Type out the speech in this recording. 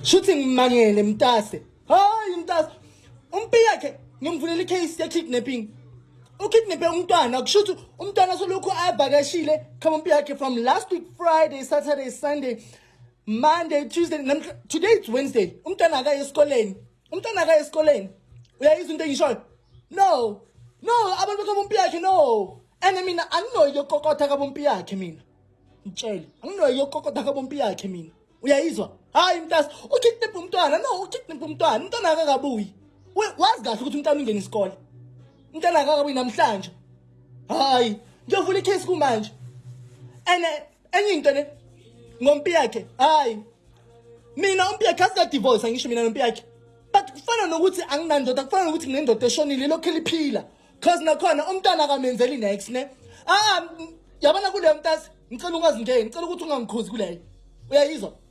Shuthi ngimangele, mntase. Hayi mntase, uMpiyakhe ngimvulela icase ye-kidnapping. Ukidnape umntwana. Kusho ukuthi umntwana solokhu avakashile khaba uMpiyakhe from last week Friday, Saturday, Sunday, Monday, Tuesday, today it's Wednesday. Umntwana akaye esikoleni, umntwana akaye esikoleni. Uyayizwa into engishoyo? No, no, abantu kaboMpiyakhe, no. And mina anginoyi yokokotha kaboMpiyakhe. Mina ngitshele, anginoyi yokokotha kaboMpiyakhe mina. Uyayizwa? Hayi mntasi, ukidnap umntwana. No, ukidnap umntwana, umntwana akakabuyi. Wazi kahle ukuthi umntwana ungena isikole, umntwana akakabuyi namhlanje. Hayi, ngiyovula icase kumanje. And enye into ne ngoMpiyakhe, hayi, mina uMpiyakhe asika-divorce. Angisho mina noMpiyakhe, but kufana nokuthi anginandoda, kufana nokuthi nginendoda eshonile lokhu liphila, cause nakhona umntwana akamenzeli next ne. Ah, yabona kuleyo mntasi, ngicela ungazingeni, ngicela ukuthi ungangikhuzi kuleyo. Uyayizwa?